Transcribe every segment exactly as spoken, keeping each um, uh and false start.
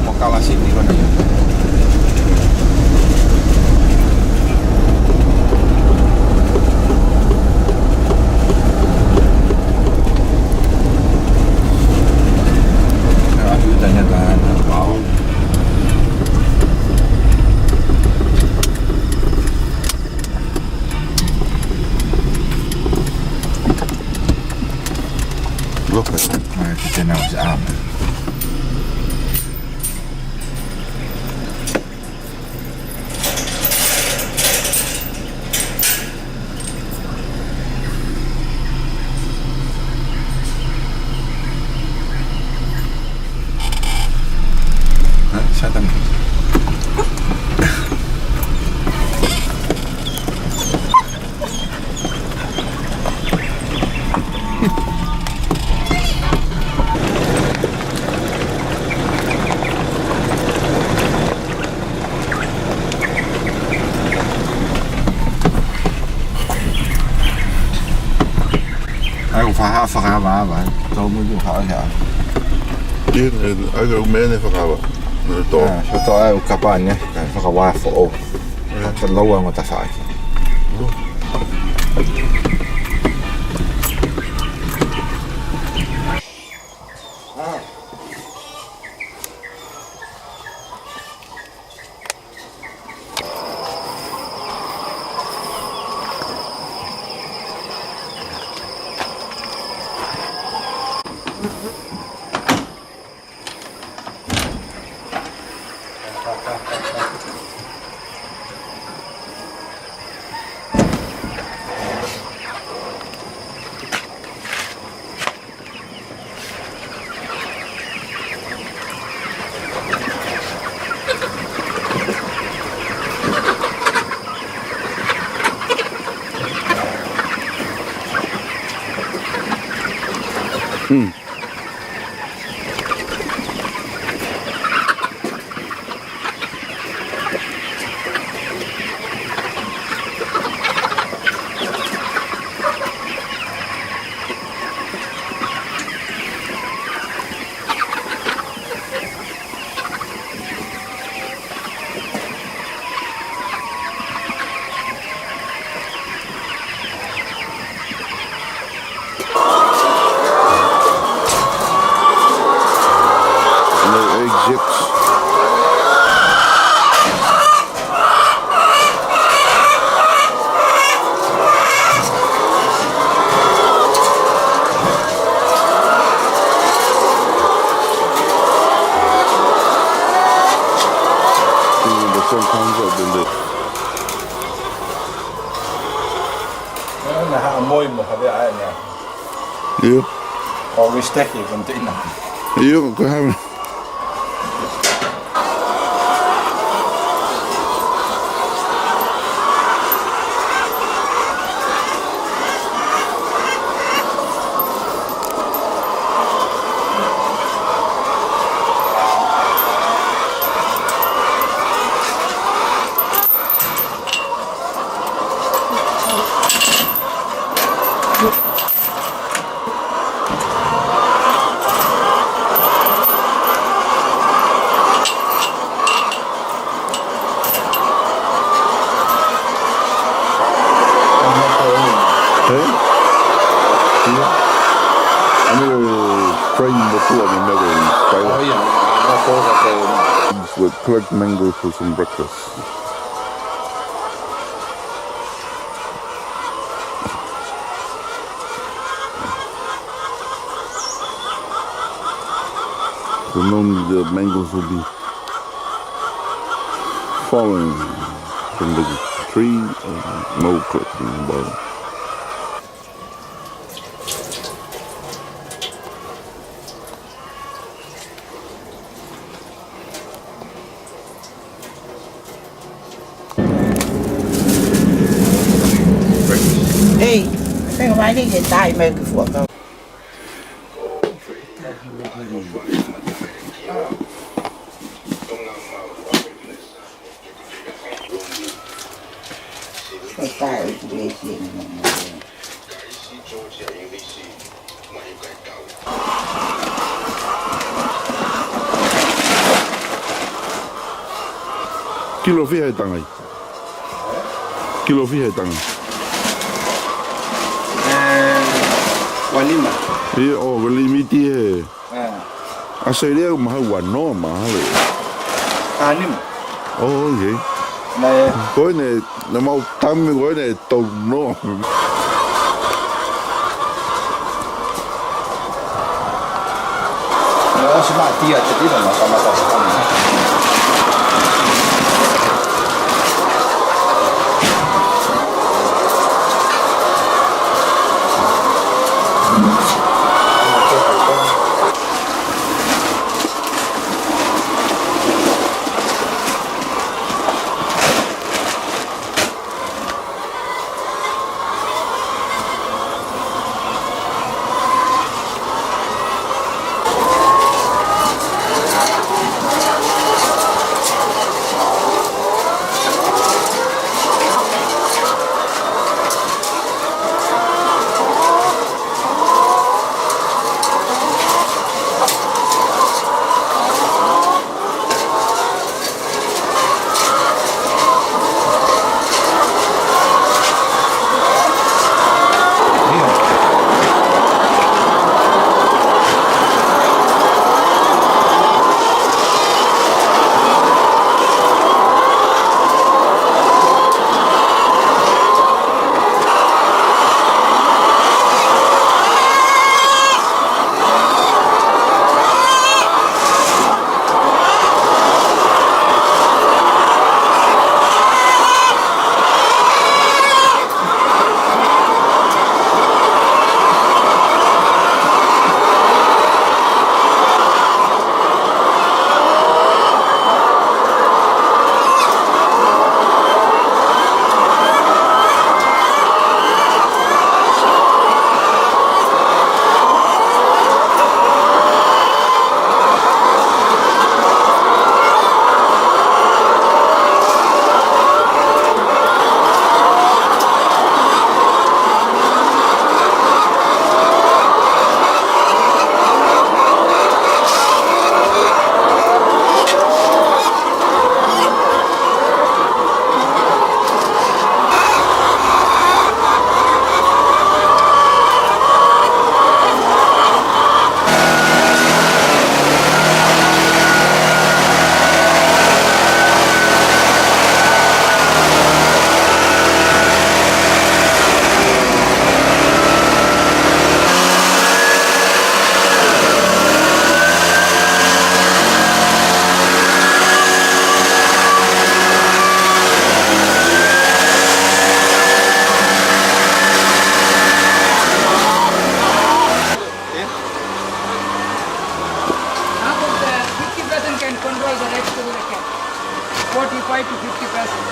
Mo kalasi ni kona. Ahu tanya tahan. Wow. Look at that. Ai, kita nak usaha. Hah? Siapa ni? Ai, ʻoku faha-, fakaava, ava. Tau mo tu ha, ha. Ia, e, ai, ʻoku mene fakaava. Nē, tō. Ah, so tō ai, ʻoku kapau ʻe, ka fakavā foʻou. Ia. Ka tau lau ango tafaʻaki. Hmm. No egg yolks. Mm, the same concept in the Naʻa haʻamou mo havea ai nea. Ia. Always take it from the ina. Ia, ko e hā. Hei? Ia. Anu frame motuʻa mo e meʻa ko e taila. Oh, ia. Anu ko e ko e. We'll collect mango for some breakfast. So normally the mangoes will be falling from the tree and no collecting about. Ei, pega mai nei ke tai mai ki fuakava. Kilo fiha e tangai? Kilo fiha e tangai? Eh, ua nima. Ia, ʻo, ko e limiti he. Eh. ʻAositelēlia ʻoku maha ua noa mahalo. Taha nima. ʻO, ʻio. Naʻe. Ko ʻene, naʻa mau tame ko ʻene tau noa. Naʻe ʻosi maʻa tia te tino na kamata. Half of the fifty percent can control the rest of the cat. Forty-five to fifty percent.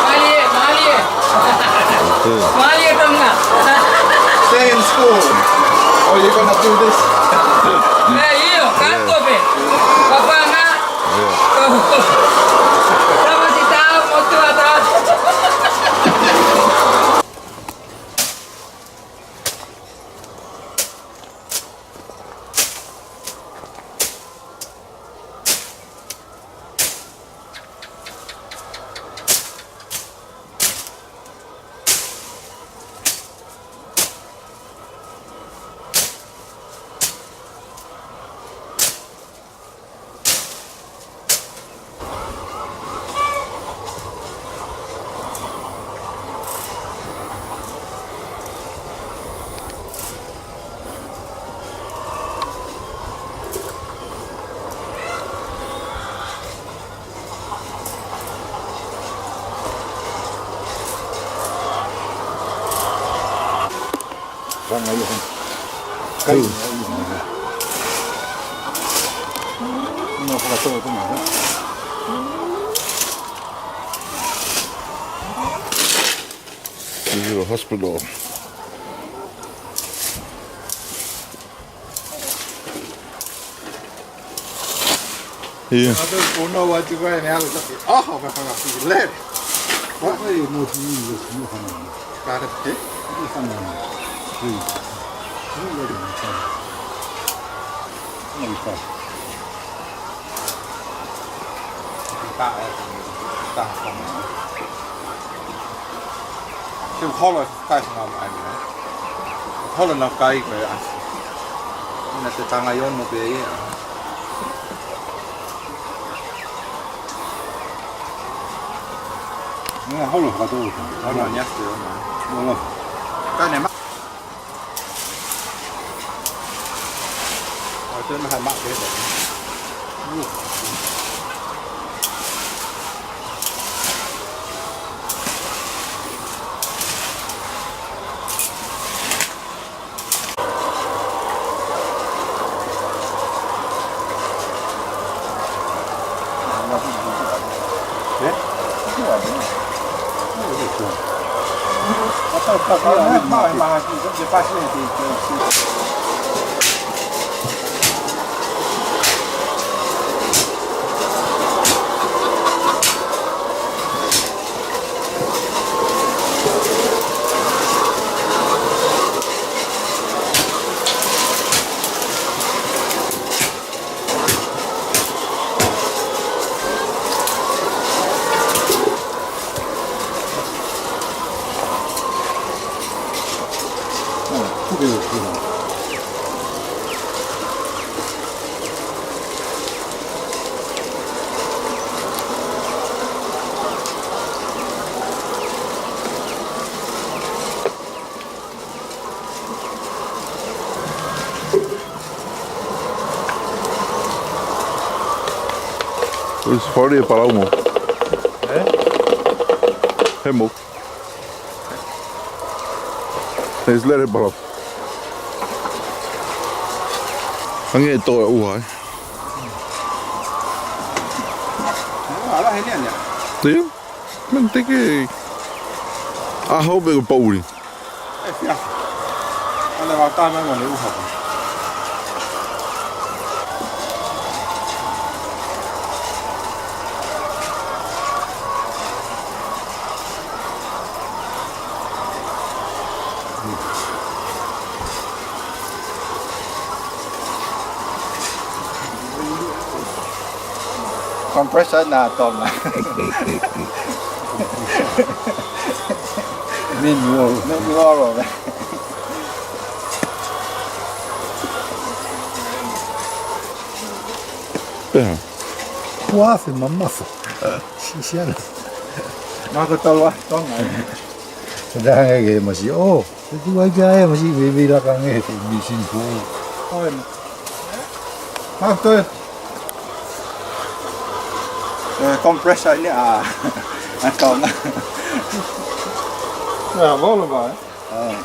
Mālie, mālie. Mālie Tonga. Stay in school, or you're gonna do this. Ē, ʻio, kātoa pē. Papanga. Tamasiʻi tau, motuʻa tau. Kai. Kai. Nō, whakatō, tō, nō. This is a hospital. Yeah. I don't know what you guys have to be. Oh, my God, see you later. What? Why you not use this? No, no, no. Got it, eh? No, no, no. Please. No, no, no. No, no. Taʻe, taʻe. Siʻi holo e kai ko ē ʻa e ʻaho ni. Holo ʻa e kai ko ē ʻa e ʻaho ni. Naʻe tangai ono pē ia. Naʻe holo kātoa. Holo ni ʻaho ni. Holo. Kai ne ma- It's forty per hour. Eh? Hemo. It's lere palau. Hangē ʻe tō e ʻuha, eh? Ala heni ane. Tio? Manteke. ʻAho pē ko e poʻuli. E fia. Ala wa tana mo le ʻuha. Compressor na Tonga. Min wall. Min wall. Pea. Kuafe mamafa. Sisiana. Mako tolo a Tonga. Sedang ke masih, oh, itu aja ya masih bebe lakang e, itu bisin fu. Oh, ini. Mako. Eh, compressor ini, ah. Atau enggak? Ya, boleh, Pak. Ah.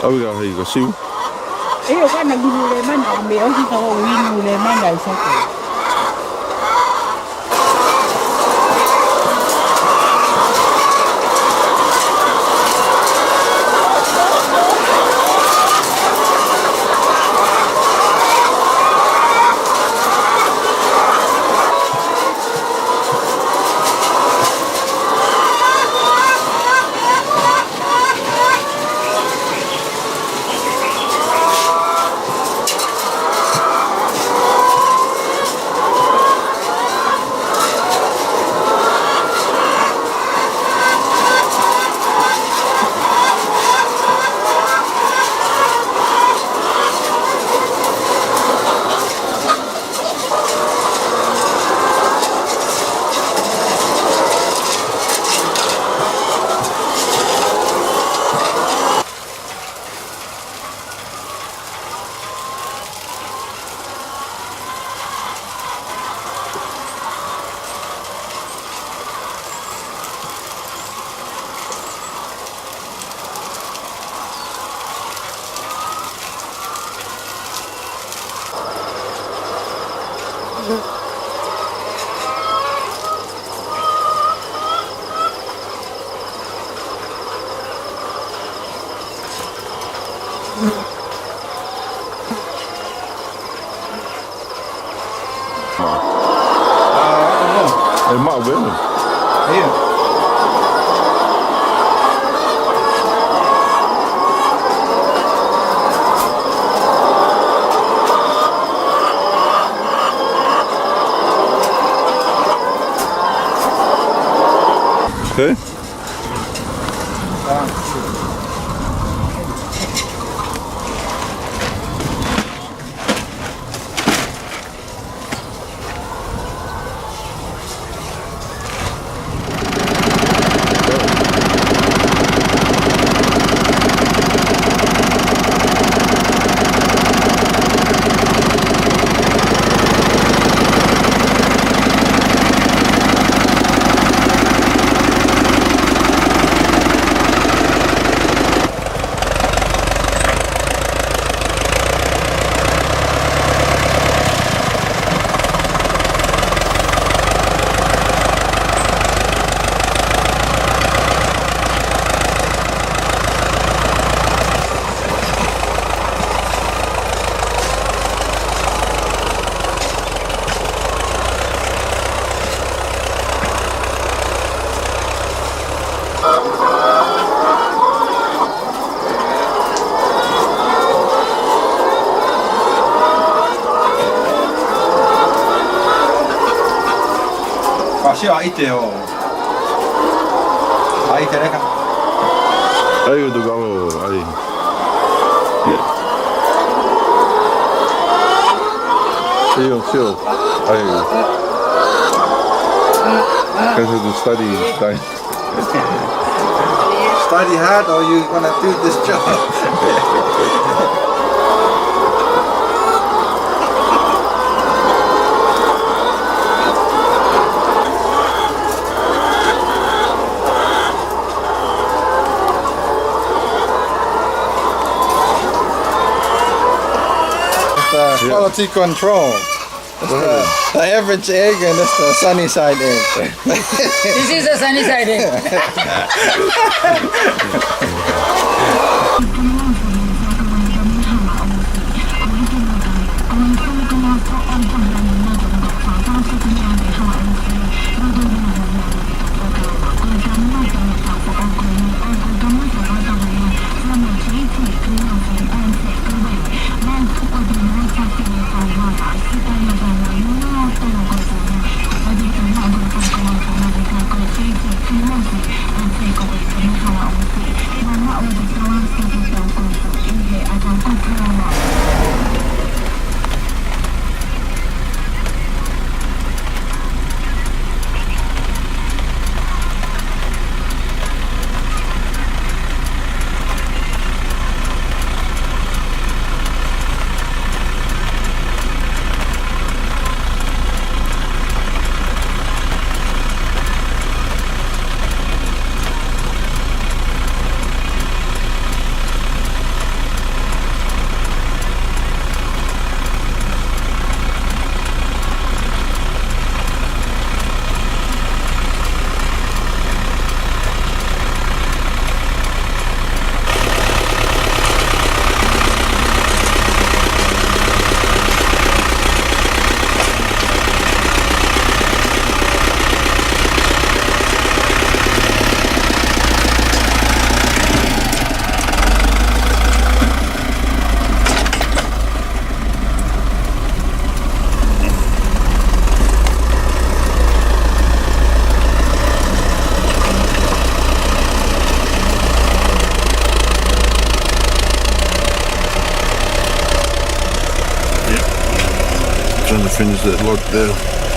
ʻAu ia hei ka siu. ʻE, ʻo ka na minu le mana, ʻo me ʻosi ka ʻo inu le mana i sako. Maʻu pē. ʻIo. Okay. Pasi a ite o. ʻAi, Tereka. ʻAi, ʻo tuku ʻo ʻai. Yeah. See you, see you. ʻAi. This is the study time. Study hard or you gonna do this job? It's the quality control. It's the, the average egg and it's the sunny side egg. This is a sunny side egg. Trying to finish that lock there.